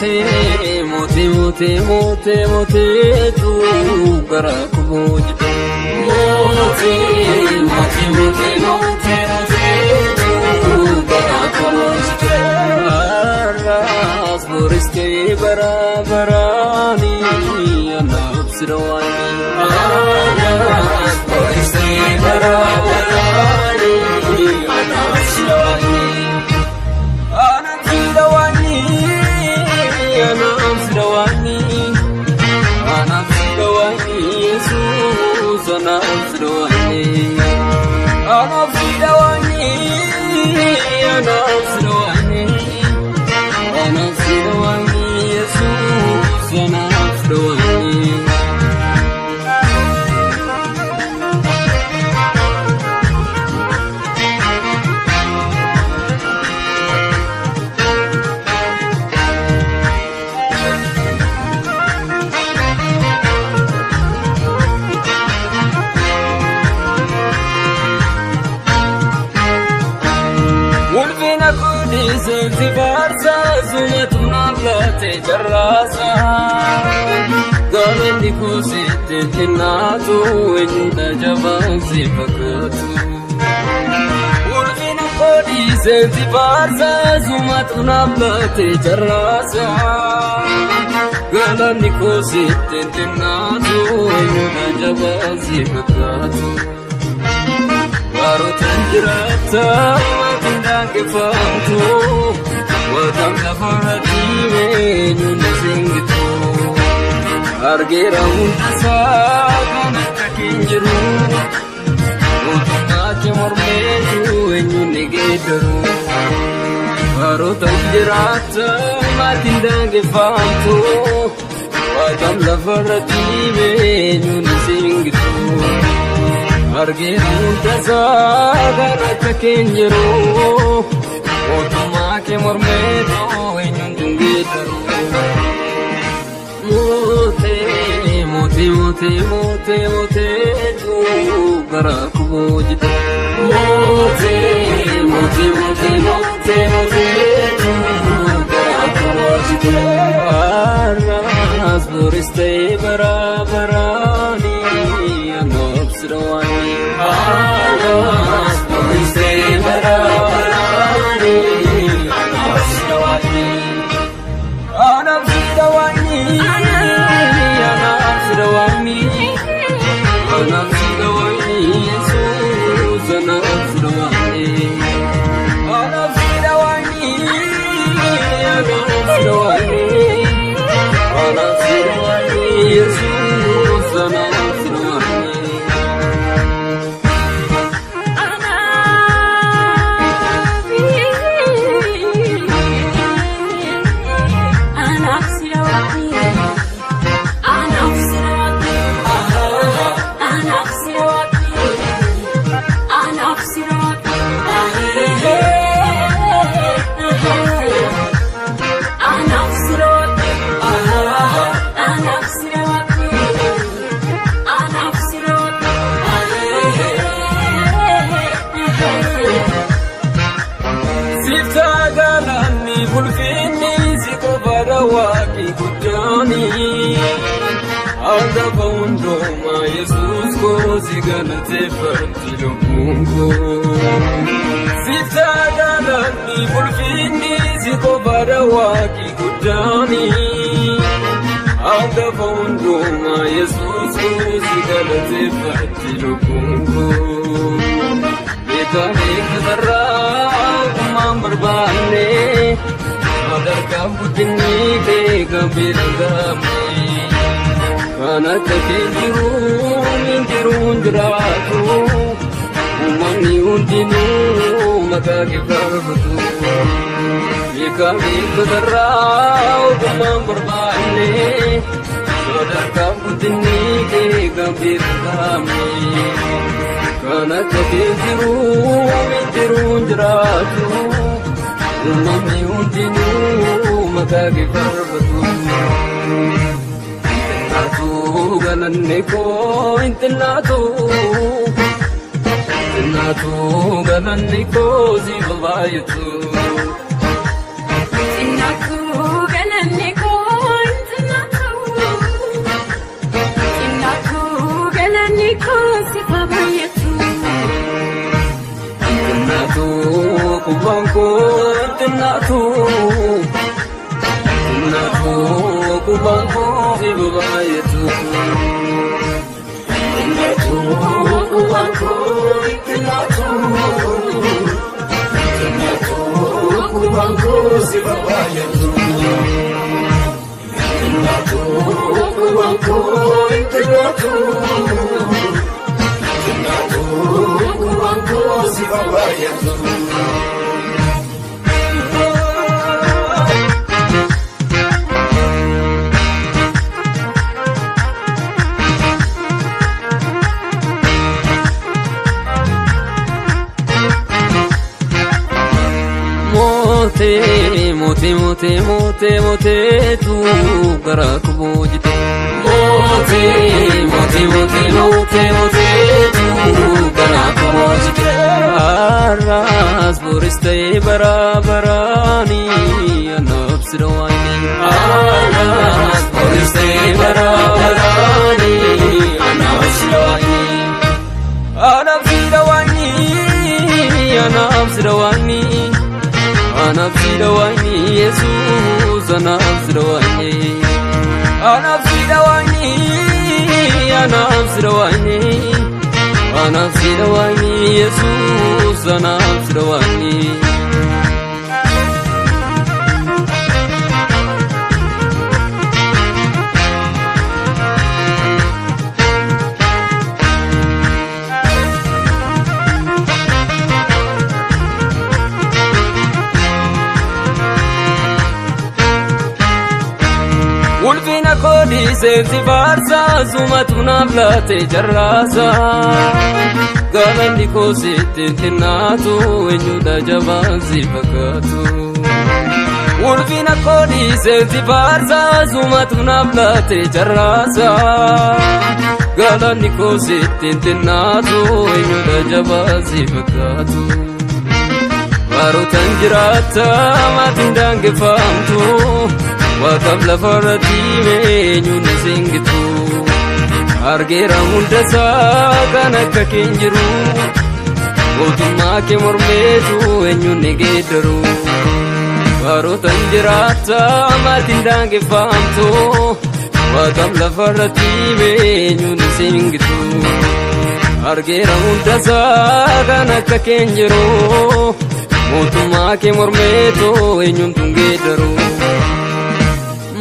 Mootii mootii mootii mootii mootii tuukaraa kuboojite. Mootii mootii mootii mootii mootii tuukaraa kuboojite. Har'aas booristee bara baraanii anaaf sirwaanii. Har'aas booristee bara baraanii anaaf sirwaanii. Anaaf sirwaanii. Anaaf sirwaanii. Anaaf sirwaanii Yesuus anaaf sirwaanii. Anaaf sirwaanii. Anaaf sirwaanii. Anaaf sirwaanii Yesuus anaaf sirwaanii. Ulfina kudise farsa sumatu nalate jarrasa Galanni kusitte tinnaatu eenyudha jabaan si fakkaatu. Ulfina kudise farsa sumatu nalate jarrasa Galanni kusitte tinnaatu eenyudha jabaan si fakkaatu. Baroota jiraata maatiin daangeffamtu Waaqaan lafarra diimee eenyuun na singitu. Argeera hundasaa kan akka keen jiru mootummaa kee mormeetu eenyuun ni geeddaru. Baroota jiraata maatiin daangeffamtu Waaqaan lafarra diimee eenyuun na singitu. Argeera hundasaa kan akka keen jiru mootummaa kee mormeetu eenyuun geeddaru. Mootii mootii mootii mootii mootii tuukaraa kuboojite. Mootii mootii mootii mootii mootii tuukaraa kuboojite. Har'aas booristee bara baraanii anaaf sirwaanii. Har'aas booristee bara baraanii anaaf sirwaanii. Anaaf sirwaanii. Anaaf sirwaanii. Anaaf sirwaanii Yesuus anaaf sirwaanii. Anaaf sirwaanii. Anaaf sirwaanii. Anaaf sirwaanii Yesuus anaaf sirwaanii. Anaaf sirwaanii. Anaaf sirwaanii. Anaaf sirwaanii. Anaaf sirwaanii. Anaaf sirwaanii. Anaaf sirwaanii. Anaaf sirwaanii. Siftaa galaanni bulfinni si qofaadha waaqni guddaani. Hangafa hundumaa Yesuus koo si galateeffatti lubbuun koo. Siftaa galaanni bulfinni si qofaadha waaqni guddaani. Hangafa hundumaa Yesuus koo si galateeffatti lubbuun koo. Beekaa beekatarraa ogummaan barbaanne sadarkaan guddinni kee kan beekamne. Kan akka kee jiru hin jiru hin jiraatu uumamni hundinuu maqaa kee faarfatu. Beekaa beekatarraa ogummaan barbaanne sadarkaan guddinni kee kan beekamne. Kan akka kee jiru hin jiru hin jiraatu uumamni hundinuu maqaa kee faarfatu. Intinnaatu galanni koo intinnaatu intinnaatu galanni koo si baay'atu. Intinnaatu galanni koo. Ogummaan koo si baay'atu. Xinnatu ogummaan koo xinnatu. Xinnatu ogummaan koo si baay'atu. Xinnatu ogummaan koo xinnatu. Xinnatu ogummaan koo si baay'atu. Mootee mootee mootee mootee mooteetu garaa koo boojite. Mootee mootee mootee mootee mooteetu garaa koo boojite. Har'as boris ta'ee bara baraani anaaf si dhawaani. Har'as boris ta'ee bara baraani anaaf si dhawaani. Anaaf si dhawaani anaaf si dhawaani. Anaaf si dhawaani Yesuus anaaf si dhawaani. Anaaf si dhawaani anaaf si dhawaani. Anaaf si dhawaani Yesuus anaaf si dhawaani. Ulfina koo dhiisee faarsaa sumatu naaf laate jarraasa. Galanni koo sitti xinnaatu eenyudha jabaan si fakkaatu. Ulfina koo dhiisee faarsaa sumatu naaf laate jarraasa. Galanni koo sitti xinnaatu eenyudha jabaan si fakkaatu. Baroota jiraata maatiin daangeffamtu. Waaqaaf lafarratti eenyuun singitu. Argeera hundasaa kan akka kee hin jiru. Mootummaa kee mormeetu eenyuun ni geeddaru. Baroota jiraata maatiin daangeffamtu. Waaqaaf lafarratti eenyuun singitu. Argeera hundasaa kan akka kee hin jiru. Mootummaa kee mormeetu eenyuun geeddaru.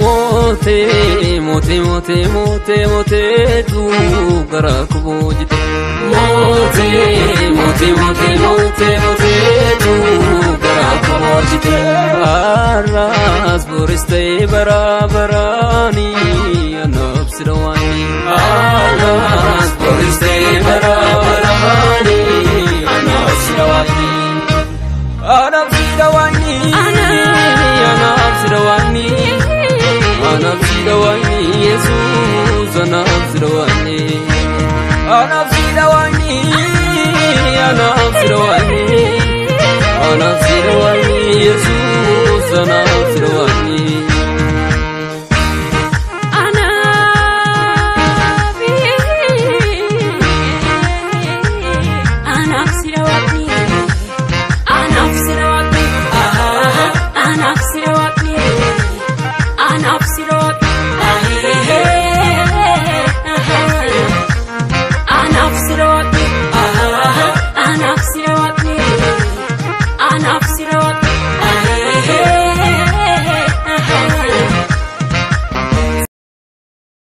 Mootee mootee mootee mootee mooteetu garaa koo boojite. Mootee mootee mootee mootee mooteetu garaa koo boojite. Har'as boris ta'ee bara baraani anaaf si dhawaani. Har'as boris ta'ee bara baraani anaaf si dhawaani. Anaaf si dhawaani anaaf si dhawaani. Anaaf si dhawaani Yesuus anaaf si dhawaani. Anaaf si dhawaani anaaf si dhawaani. Anaaf si dhawaani Yesuus anaaf.